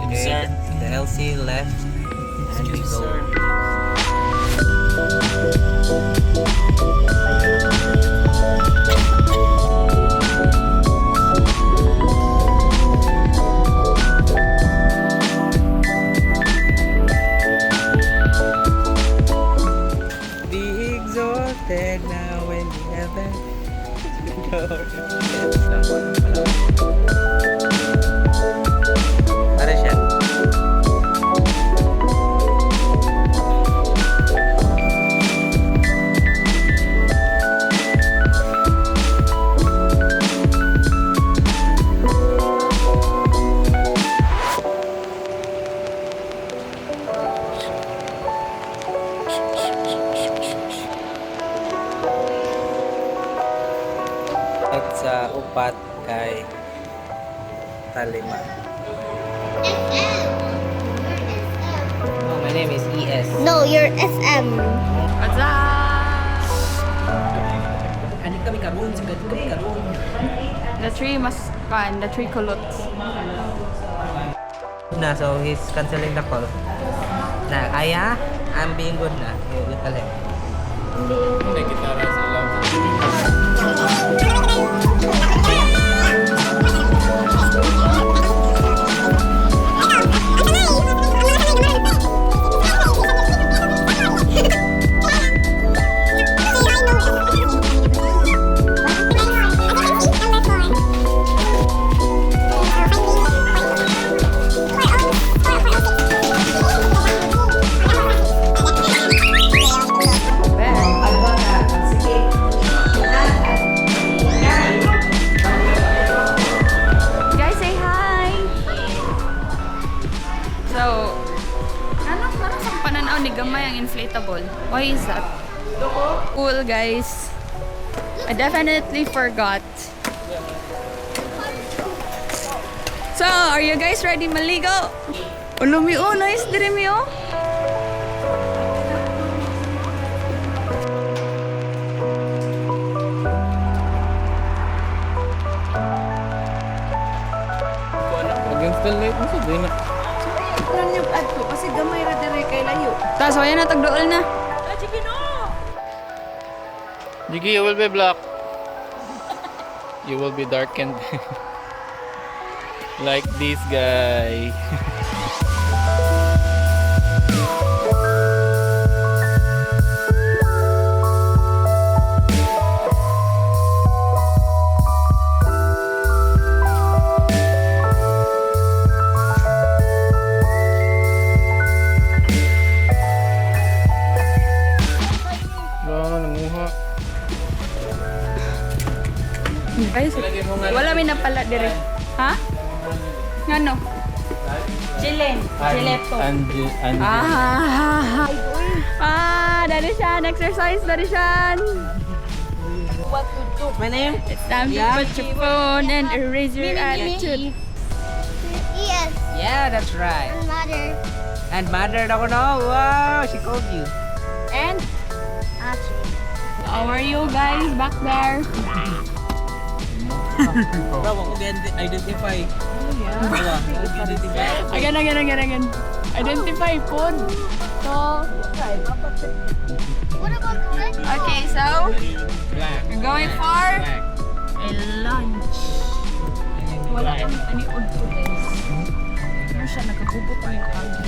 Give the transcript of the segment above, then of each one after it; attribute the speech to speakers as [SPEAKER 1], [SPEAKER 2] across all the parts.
[SPEAKER 1] Okay, the LC left and we go. Be exalted now in heaven. Para siya. At sa upat kay talima.
[SPEAKER 2] SM.
[SPEAKER 1] Oh, my name is ES.
[SPEAKER 2] No, you're SM.
[SPEAKER 3] What's up?
[SPEAKER 1] Ani kami karon, sagad kami karon.
[SPEAKER 3] The three mas kan, the three kulots.
[SPEAKER 1] Na, so he's canceling the call. Na, Aya, I'm being good na. You tell him.
[SPEAKER 4] Hindi, gitara sa love.
[SPEAKER 3] Guys, say hi! So, ano sa pananaw ni gamay ang inflatable? Why is that? Cool, guys. I definitely forgot. So, are you guys ready maligo? Ulumi oh, nice diri mi oh.
[SPEAKER 4] Against the light mo sa di na.
[SPEAKER 5] Ano yung adto kasi gamay ra dire kay layo.
[SPEAKER 3] Ta, so ayan na tagduol na.
[SPEAKER 4] Jiggy, you will be black. You will be darkened. Like this guy. Wala, nanguha.
[SPEAKER 3] Guys, wala may napala dire. Ha? Ngano? Chilen. Chileto.
[SPEAKER 4] Angie, Angie.
[SPEAKER 3] Ah, ah, dali siya. Exercise, dali siya.
[SPEAKER 5] What to do?
[SPEAKER 1] My name?
[SPEAKER 3] It's time to put your phone and erase your attitude.
[SPEAKER 2] Yes.
[SPEAKER 1] Yeah, that's right.
[SPEAKER 2] And mother.
[SPEAKER 1] And mother ako no. Wow, she called you.
[SPEAKER 3] And
[SPEAKER 2] Achi.
[SPEAKER 3] how are you guys back there?
[SPEAKER 1] Bro, ako identify. Yeah. Identify.
[SPEAKER 3] Again, again, again, again. Identify phone. So,
[SPEAKER 2] What about the red?
[SPEAKER 3] Okay, so
[SPEAKER 4] Black.
[SPEAKER 3] we're going for
[SPEAKER 4] Black.
[SPEAKER 3] a lunch. Wala kami ani to, guys. Ano siya, nagkagubot ang yung kami.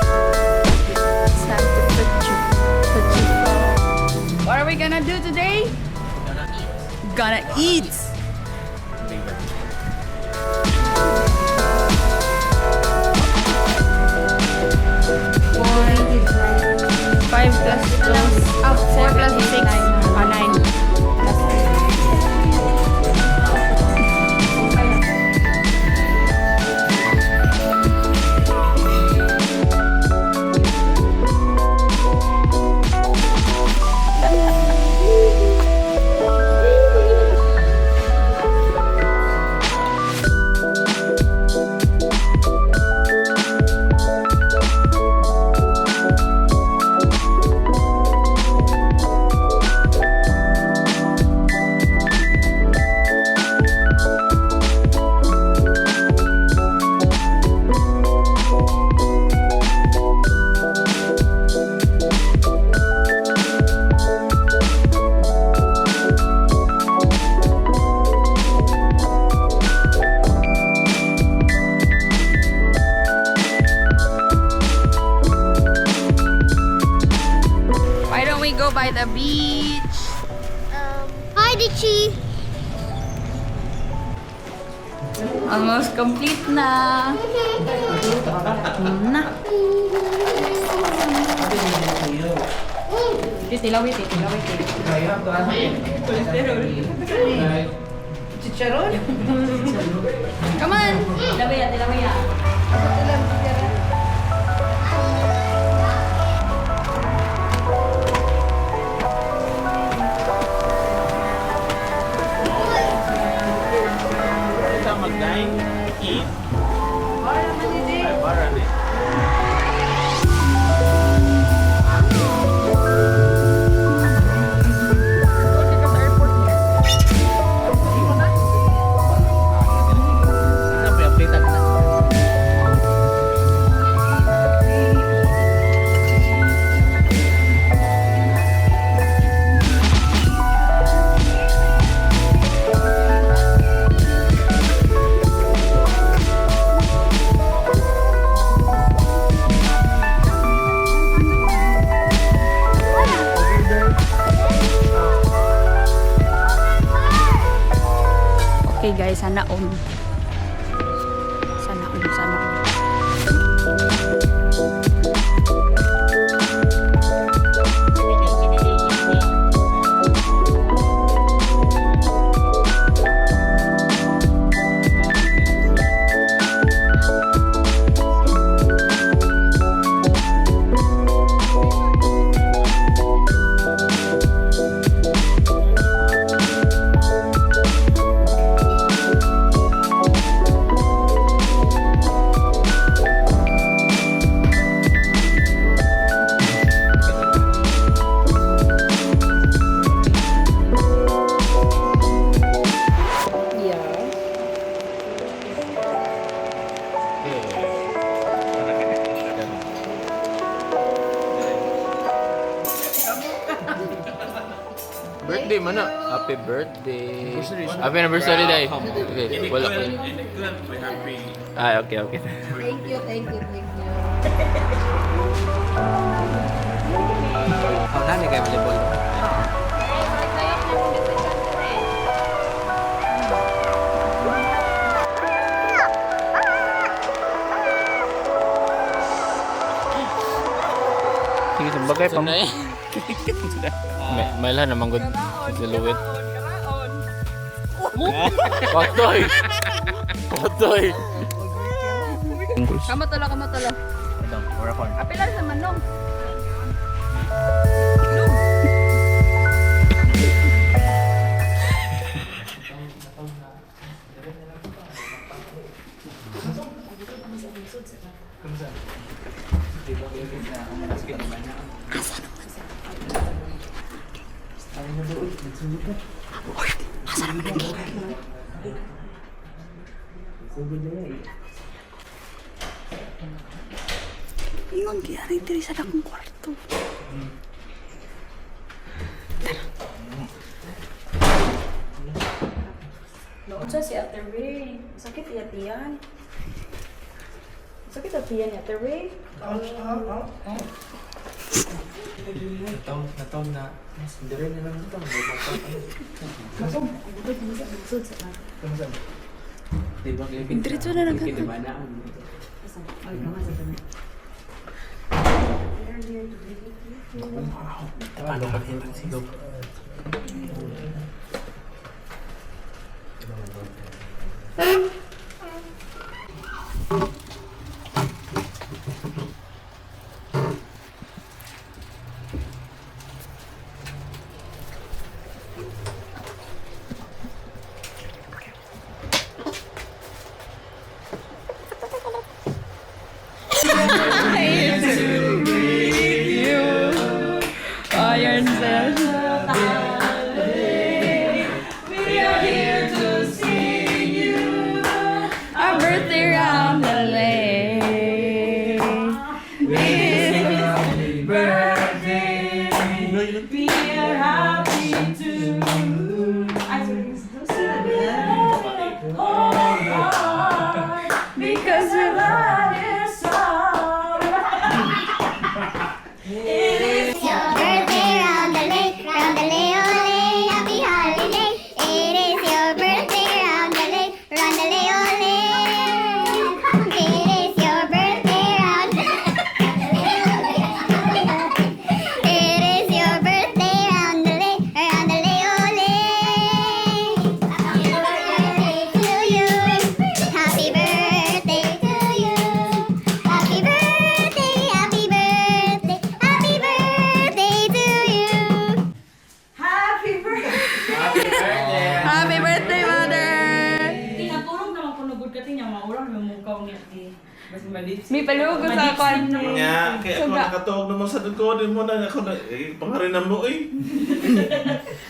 [SPEAKER 3] It's time to put your phone. What are we gonna do today? Gonna eat.
[SPEAKER 4] Gonna eat.
[SPEAKER 3] Four, five plus two, oh, four plus six, ah, nine. Plus beach.
[SPEAKER 2] Hi, Dichi.
[SPEAKER 3] Almost complete na. Na. Tilaw iti, tilaw iti.
[SPEAKER 5] Chicharon?
[SPEAKER 3] Come on. Tilawaya, tilawaya.
[SPEAKER 5] Ako tilang chicharon.
[SPEAKER 4] Kita mag-dine, eat,
[SPEAKER 5] Para man hindi.
[SPEAKER 4] ay para ni.
[SPEAKER 1] Update na.
[SPEAKER 3] Okay guys, sana on. Sana on, sana on. Yeah.
[SPEAKER 4] Birthday man na. Happy birthday. Happy anniversary, day. Okay, wala ko yun. Ay, okay.
[SPEAKER 5] Thank you, thank you, thank you.
[SPEAKER 1] Oh, nani kay volleyball.
[SPEAKER 4] Sige, sabagay pa. May lahat naman good silhouette. Patoy! Patoy!
[SPEAKER 3] Kamatala, kamatala.
[SPEAKER 1] Ito, Oracorn.
[SPEAKER 3] Apila sa manong. Ingon kaya rin diri sa dakong kwarto.
[SPEAKER 6] Noon si Ate Ray. Sakit iya tiyan. Sakit ang tiyan ni Ate Ray.
[SPEAKER 1] Nataw, nataw na. Mas, dire na lang ito.
[SPEAKER 3] Diretso na lang ka. Iron We are here to see you. Our birthday round the lake. Happy birthday. We are happy to May palugo sa kwan.
[SPEAKER 7] Nya, kaya ako
[SPEAKER 3] Suga.
[SPEAKER 7] nakatuog naman sa ko, di mo na ako na, eh, pangarinan mo eh.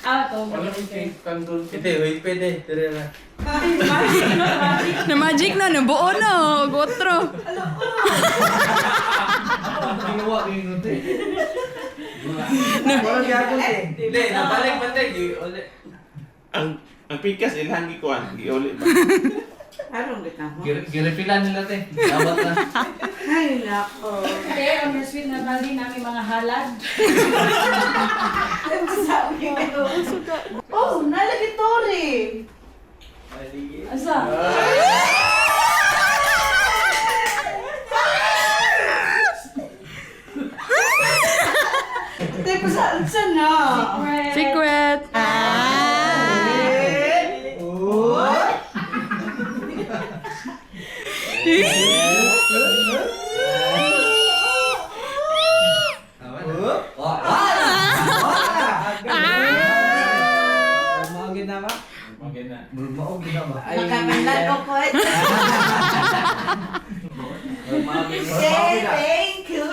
[SPEAKER 6] Ah, to.
[SPEAKER 4] Ite, wait, pwede. Tira na.
[SPEAKER 3] Na magic na, nabuo na. Gotro.
[SPEAKER 4] Hindi, nabalik man tayo. Uli.
[SPEAKER 7] Ang pikas ilhan gikuan, giuli ba.
[SPEAKER 5] Arong gitna mo.
[SPEAKER 4] Girefilan nila te. Dapat na.
[SPEAKER 5] Ay, nako.
[SPEAKER 6] Te, ang sweet na tali namin mga halad.
[SPEAKER 5] Sabi ko. Oh, nalagi tori.
[SPEAKER 6] Asa?
[SPEAKER 5] Te, pasaan sa na?
[SPEAKER 3] Secret.
[SPEAKER 1] Maugin na ba?
[SPEAKER 4] Okay na.
[SPEAKER 1] Maugin na ba?
[SPEAKER 5] Nakamanlan ko ko. Say thank you.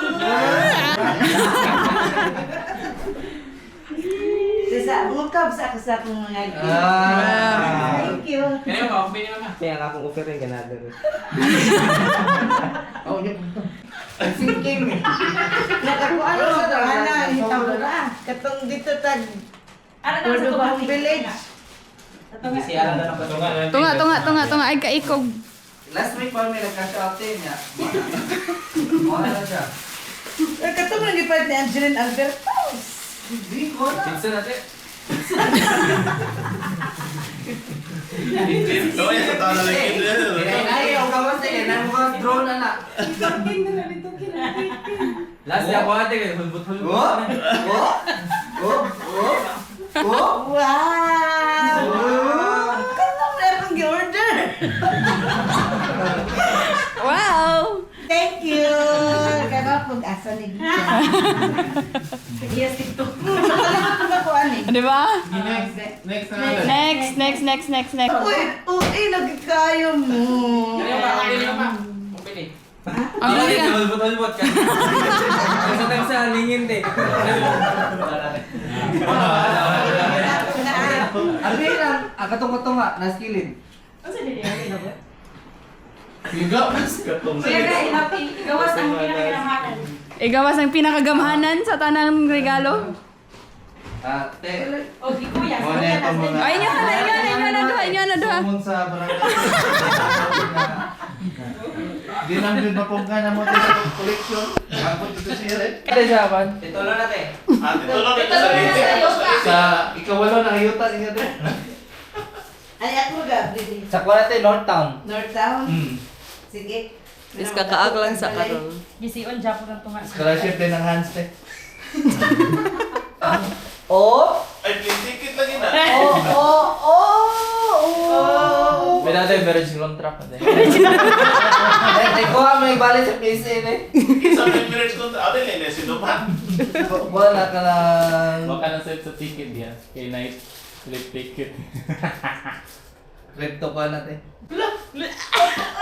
[SPEAKER 5] Sa mukha sa ako sa akong mga gift. Thank you.
[SPEAKER 4] Kaya ba, open naman.
[SPEAKER 1] Kaya nga akong offer yung ganado.
[SPEAKER 5] Nakakuha ano sa tahanan, hitabo na. Katong dito tag
[SPEAKER 6] Ano na sa
[SPEAKER 5] Cordobang Village.
[SPEAKER 1] Hindi siya alam na ng
[SPEAKER 4] Tunga na.
[SPEAKER 3] Tunga, tunga, tunga, tunga. Ay, kaikog.
[SPEAKER 1] Last week pa may nag-cash out din niya. Wala na siya.
[SPEAKER 5] Eh, katong nang gipalit ni Angeline Albertos.
[SPEAKER 1] Hindi ko na.
[SPEAKER 4] Pinsan natin.
[SPEAKER 7] So, ay, sa tao na lang yun.
[SPEAKER 1] Ay, ang kawas eh. Kaya mo drone na na.
[SPEAKER 4] Last day ako ate, kaya hulbot-hulbot.
[SPEAKER 1] Oh! Oh! Oh! Oh! Oh!
[SPEAKER 5] Wow! Katong na akong gi-order.
[SPEAKER 3] Wow!
[SPEAKER 5] Thank you. Kaya pag asa ni Gita.
[SPEAKER 6] Yes, TikTok.
[SPEAKER 5] Nakalimot ko ako ani.
[SPEAKER 3] Di ba?
[SPEAKER 7] Next, next na natin.
[SPEAKER 3] Next, next, next, next, next.
[SPEAKER 5] Uy, uy, nagkayo mo.
[SPEAKER 4] Kaya ba, open naman pa. Open eh.
[SPEAKER 3] Ang
[SPEAKER 4] Ay,
[SPEAKER 3] ka.
[SPEAKER 4] hulbot-hulbot ka. Sa tagsa, lingin eh.
[SPEAKER 1] Ano yun ang katong-katunga, naskilin.
[SPEAKER 6] Asa din yan?
[SPEAKER 7] Katong
[SPEAKER 6] Kuya, gawas ang pinakakinamanan.
[SPEAKER 3] Igawas ang pinakagamhanan sa tanang regalo.
[SPEAKER 1] Ah, te.
[SPEAKER 6] O, di kuya.
[SPEAKER 8] Mo na itong mga
[SPEAKER 3] Ay, inyo na, inyo na, inyo na, duha, inyo na, duha.
[SPEAKER 8] Sumon sa barangay. Di lang yun mapungka na mo ito sa collection. Ako ito siya rin.
[SPEAKER 4] Ate siya, pan.
[SPEAKER 1] Ito lang natin.
[SPEAKER 7] Ah, dito lang ito sa
[SPEAKER 3] Ito lang sa
[SPEAKER 8] Sa ikawalo na ayuta niya rin.
[SPEAKER 5] Ay, ako gabi.
[SPEAKER 1] Sa Kuwate, North Town.
[SPEAKER 5] North Town?
[SPEAKER 8] Hmm.
[SPEAKER 5] Sige.
[SPEAKER 9] Is kakaag lang sa karon.
[SPEAKER 6] Gisiun, Japo ng tunga.
[SPEAKER 8] Scholarship din ng hands te.
[SPEAKER 1] Oh!
[SPEAKER 7] Ay, plane ticket lang yun ah.
[SPEAKER 5] Oh, oh, oh, oh.
[SPEAKER 4] May natin, marriage contract natin.
[SPEAKER 1] Eh, ay, kuha mo yung balik sa PSN eh.
[SPEAKER 7] Isang marriage contract. Ate, lene, sinuman.
[SPEAKER 1] Wala ka lang.
[SPEAKER 4] Baka na sa ticket yan. Kay night flip ticket.
[SPEAKER 1] Crypto pa natin.
[SPEAKER 5] Ang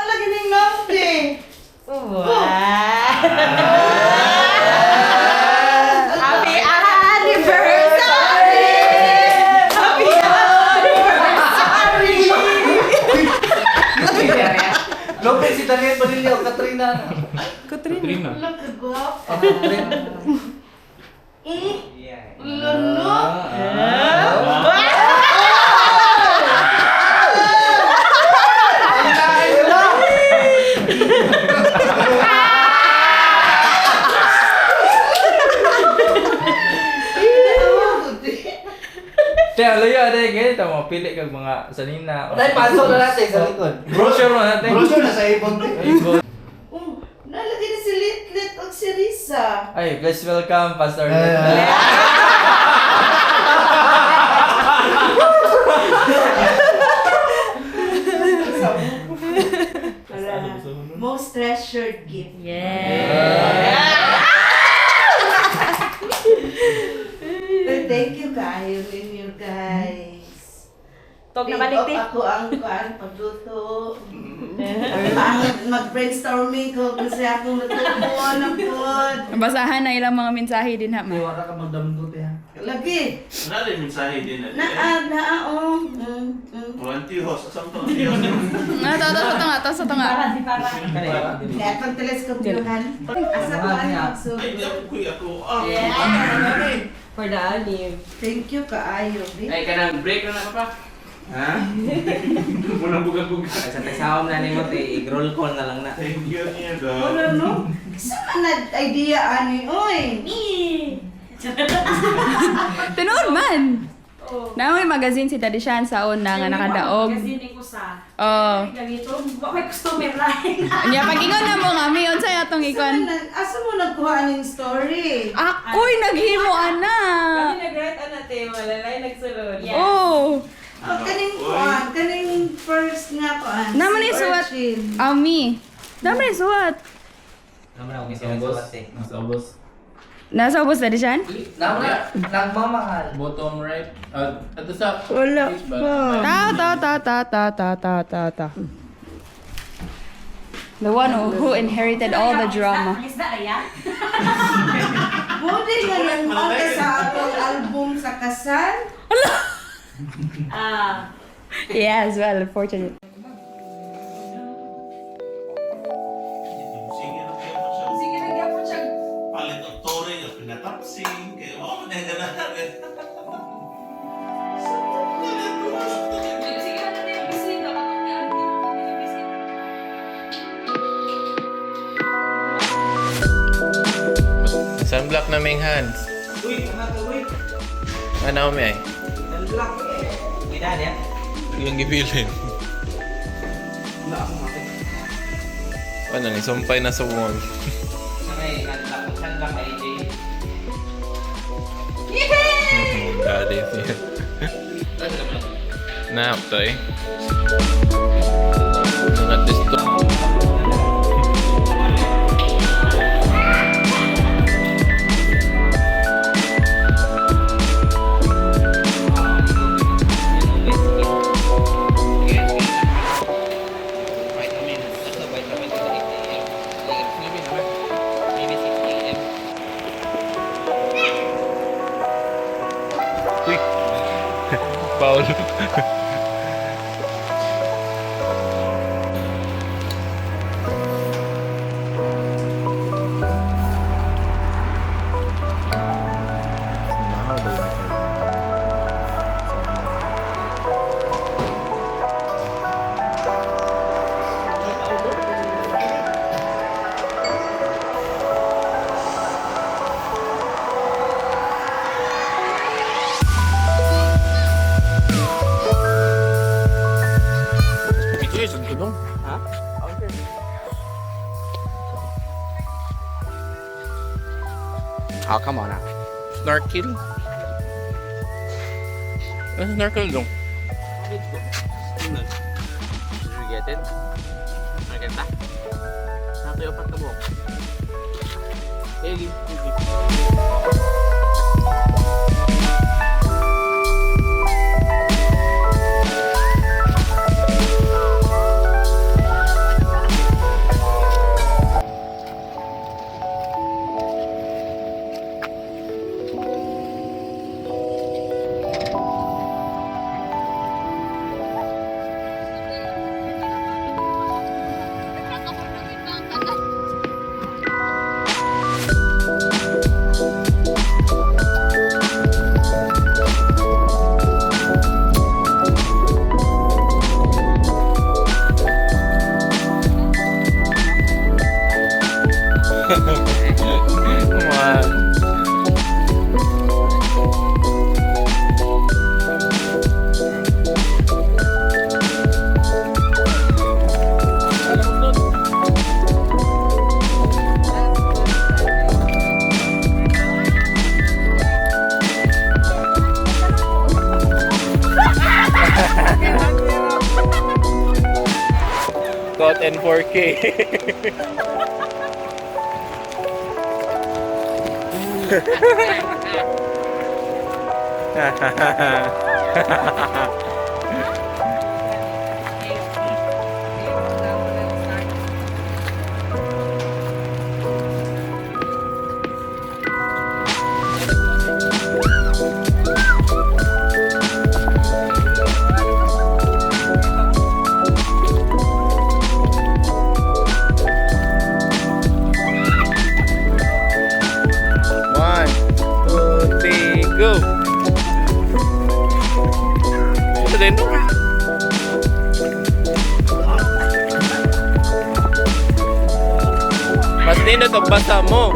[SPEAKER 5] lagi ng nante.
[SPEAKER 9] Wow! Happy anniversary! Happy anniversary!
[SPEAKER 1] Lopez si Daniel Padilla o Katrina.
[SPEAKER 4] Katrina.
[SPEAKER 5] Wala ka guwapo.
[SPEAKER 1] O Katrina.
[SPEAKER 5] Eh, Lolo.
[SPEAKER 4] Te, alayo, ate, ganito mo, pili kag mga sanina.
[SPEAKER 1] Dahil pasok na natin sa likod.
[SPEAKER 4] Brochure mo natin.
[SPEAKER 8] Brochure na sa ibon te.
[SPEAKER 5] Oh, nalagay na si Litlit o si Risa.
[SPEAKER 4] Ay, please welcome Pastor
[SPEAKER 8] Ay, ay,
[SPEAKER 4] Little.
[SPEAKER 5] Para most treasured gift.
[SPEAKER 6] Yeah.
[SPEAKER 5] But thank you kayo ninyo guys.
[SPEAKER 6] Tog na
[SPEAKER 5] Take
[SPEAKER 6] balik
[SPEAKER 5] off
[SPEAKER 6] ti.
[SPEAKER 5] ako ang kuan pagluto. Ang mag-brainstorming ko kasi akong lutuon ang food.
[SPEAKER 3] Basahan na ilang mga mensahe din ha, ma.
[SPEAKER 8] Wala ka magdamdot ya.
[SPEAKER 5] Lagi.
[SPEAKER 7] Wala rin mensahe din na.
[SPEAKER 5] Naa, naa, oh.
[SPEAKER 7] Walang tihos. Asam to ang tihos?
[SPEAKER 3] Ah, to, to, to, nga, to, to, nga.
[SPEAKER 6] Para si para.
[SPEAKER 5] Kaya akong teleskopyohan. Asa ko ang magsugod.
[SPEAKER 7] Ay, di ako kuy ako. Ah,
[SPEAKER 9] For the olive.
[SPEAKER 5] Thank you kaayo, bi.
[SPEAKER 4] Ay, kanang break na na pa.
[SPEAKER 7] Ha? Walang buga-buga.
[SPEAKER 1] Ay, sa tagsawam na nimo te, i-roll call na lang na.
[SPEAKER 7] Thank you niya daw.
[SPEAKER 5] Wala no? Sa man idea ani oy.
[SPEAKER 3] Tinuod man.
[SPEAKER 6] Oh.
[SPEAKER 3] Na may magazine si Daddy Shan sa una nga nakadaog.
[SPEAKER 6] Magazine ko sa.
[SPEAKER 3] Oh.
[SPEAKER 6] Ganito, wa may customer lain.
[SPEAKER 3] Nya pag-ingon na mo nga mi unsay atong
[SPEAKER 5] Asa
[SPEAKER 3] ikon.
[SPEAKER 5] man asa mo nagkuha aning story?
[SPEAKER 3] Ako'y naghimo ana.
[SPEAKER 9] Kami nag-write ana te, malalay nagsulod.
[SPEAKER 6] Yeah.
[SPEAKER 3] Oh.
[SPEAKER 5] Oh, kaning kuan, kaning first nga kuan.
[SPEAKER 3] Naman
[SPEAKER 5] si
[SPEAKER 3] ni suwat.
[SPEAKER 5] Urchin.
[SPEAKER 3] Ami. Naman ni suwat.
[SPEAKER 1] Naman ako kasi suwat eh.
[SPEAKER 4] Nasa ubos.
[SPEAKER 3] Nasa ubos Daddy Shan?
[SPEAKER 1] Naman na, nagmamahal.
[SPEAKER 4] Bottom right. At sa
[SPEAKER 5] Wala
[SPEAKER 4] page ba?
[SPEAKER 5] pa.
[SPEAKER 3] Ta ta ta ta ta ta ta ta ta. The one who inherited all the drama.
[SPEAKER 6] Ang isda aya.
[SPEAKER 5] Buti nga nang ka sa akong album sa kasal.
[SPEAKER 6] Ah.
[SPEAKER 3] Yes, well, unfortunate.
[SPEAKER 7] Sige na kayo po siya.
[SPEAKER 3] Sige na gyapon siya.
[SPEAKER 7] Palit og tore, nga pinatapsing. Kaya mo na ganahan.
[SPEAKER 3] Sige na na bisita bisita.
[SPEAKER 4] Sunblock na ming hands.
[SPEAKER 1] Uy, uy.
[SPEAKER 4] Ano mi ay?
[SPEAKER 1] Sunblock eh. Uy, na niya.
[SPEAKER 4] Yung gibilin.
[SPEAKER 1] Wala akong mate.
[SPEAKER 4] Ano ni sumpay na sa wall.
[SPEAKER 1] May sunblock, sunblock AJ.
[SPEAKER 4] Daddy. Na, tay. Not this to.
[SPEAKER 1] Vitamin, ano, vitamin sa 8 a.m. Maybe 6 a.m.
[SPEAKER 4] Uy. Paul.
[SPEAKER 1] Ha? Oh, come on ah.
[SPEAKER 4] Snorkel? Ano snorkel dong?
[SPEAKER 1] Did you get it? Maganda? Nakatuyo pa kabuok. Hey,
[SPEAKER 4] Mga Caught in 4K. Dagat og basa mo.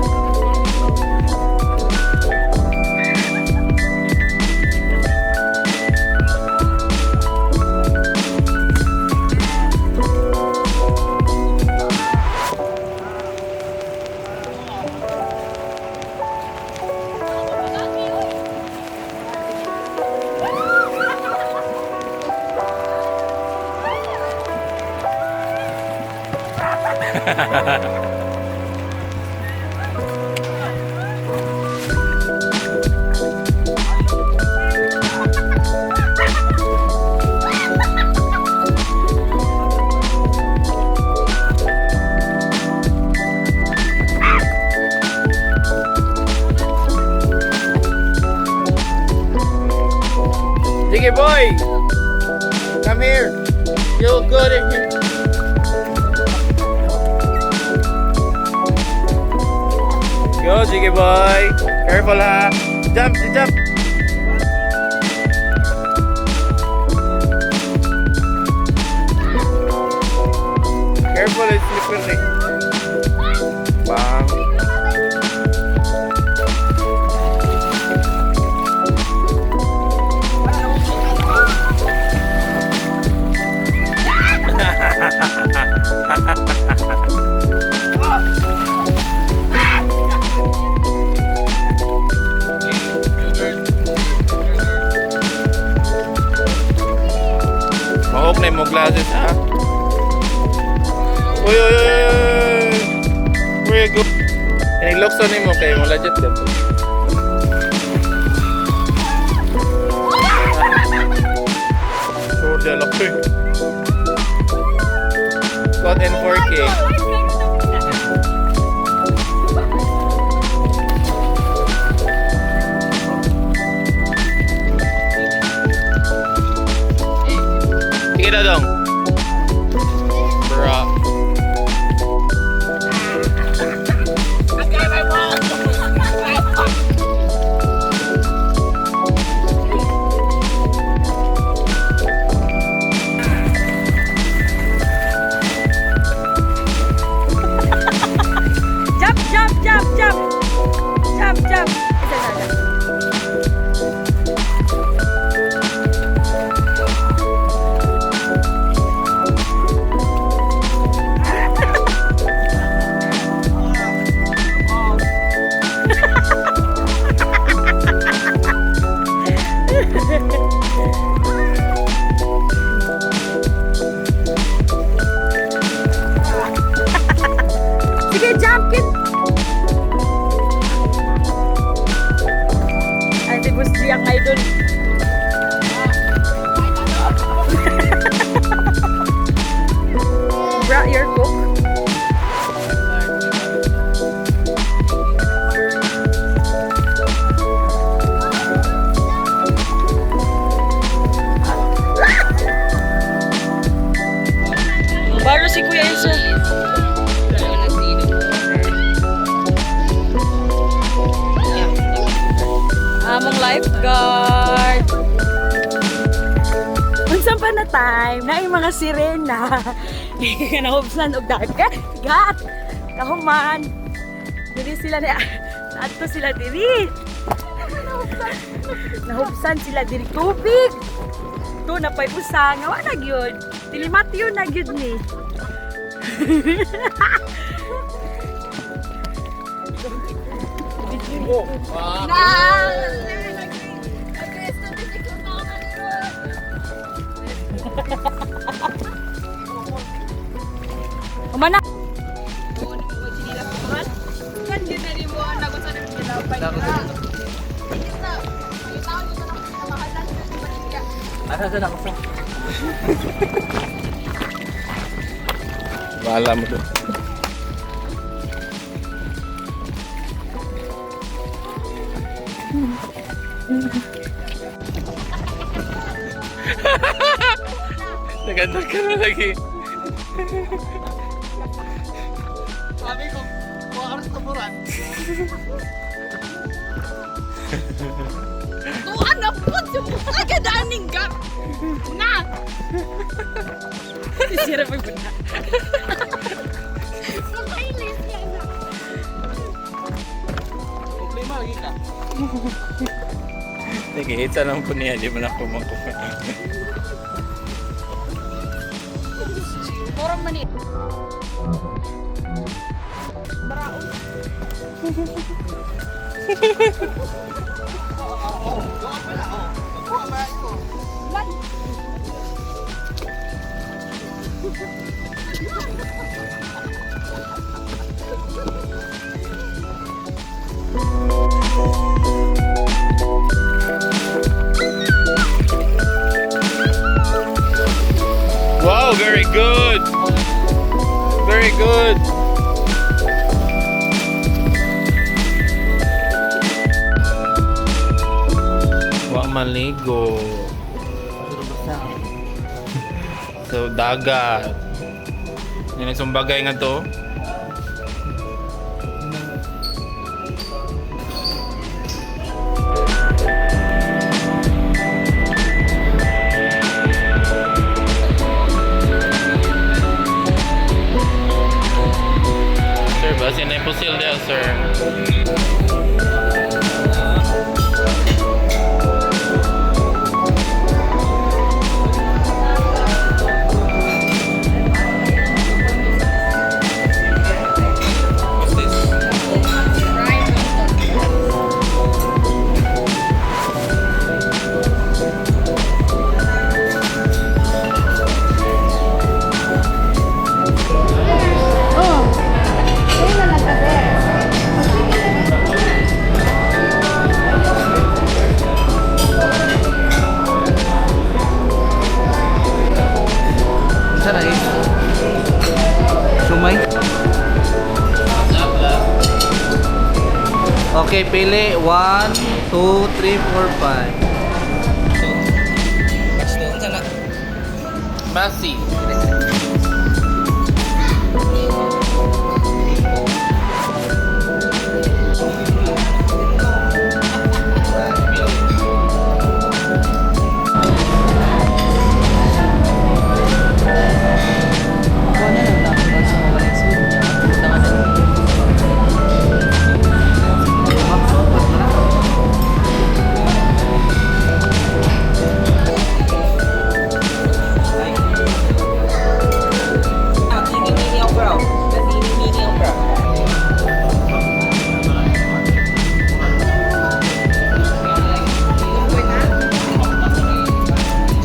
[SPEAKER 4] Sige, boy! Come here! You look good in here. Go, Jiggy boy! Careful ha! Jump, jump! Careful, it's slippery. Bang! Mahok na yung mga glasses, ha? Uy, uy, uy, uy! Where you go? Pinaglokso ni mo kayo, mo legit ka to. Sure, dyan ako eh. Caught in 4K. Sige na dong. Bra.
[SPEAKER 6] Jump, jump, jump, jump! Jump, jump! Isa, isa, isa. Sige, jump, kid! Ay, si Boss G ang idol. Bra, your cook. Baro si Kuya Enzo. Among lifeguard. Unsa pa na time na yung mga sirena. Nahubsan og dagat. Gat. Kahuman. Diri sila na adto sila diri. Nahubsan sila diri tubig. To na pay usa nga wa na gyud. Tilimat yun na gyud ni. Umana.
[SPEAKER 1] Asa sa ako sa?
[SPEAKER 4] Bahala mo doon. Nagandar ka na lagi.
[SPEAKER 8] Sabi ko, kuha ka sa taburan.
[SPEAKER 3] Tuan na po! Agad-aning gap! Na!
[SPEAKER 6] Sira pa na.
[SPEAKER 2] Makailis yan na.
[SPEAKER 4] Sige, isa lang po niya. Di mo na kumakuha.
[SPEAKER 3] Murang mani.
[SPEAKER 4] Wow, very good. Very good. Wa maligo. So dagat. Yan ang sumbagay nga to. Sir, basin na pusil there, sir. What's this?
[SPEAKER 1] Unsa na eh? Sumay? Okay, pili. 1, 2, 3, 4, 5. Unsa na?
[SPEAKER 4] Basi.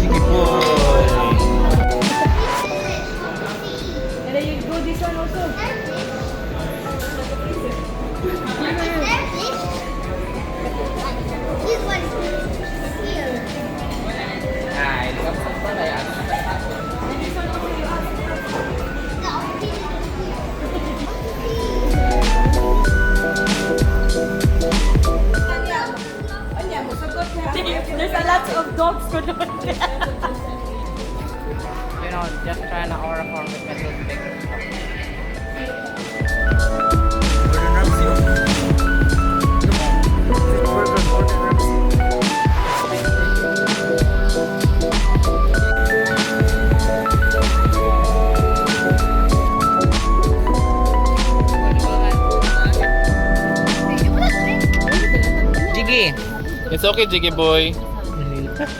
[SPEAKER 4] Sige po.
[SPEAKER 6] And then you go this one also.
[SPEAKER 2] This one is here. The opposite is here.
[SPEAKER 6] There's a lot of dogs ko doon.
[SPEAKER 1] Just trying to order for with my toothpick. Gordon Ramsay. Jiggy.
[SPEAKER 4] It's okay, Jiggy boy.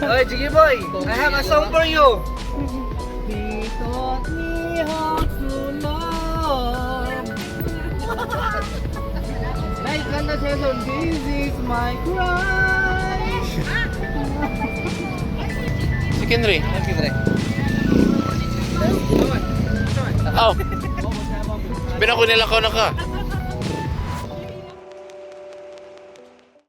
[SPEAKER 1] Oy, Jiggy boy, I have a song for you. He taught me how to love. Like on the season, this is my cry.
[SPEAKER 4] Si Kenry.
[SPEAKER 1] Thank you, Dre.
[SPEAKER 4] Oh. Pinako nila ko na ka.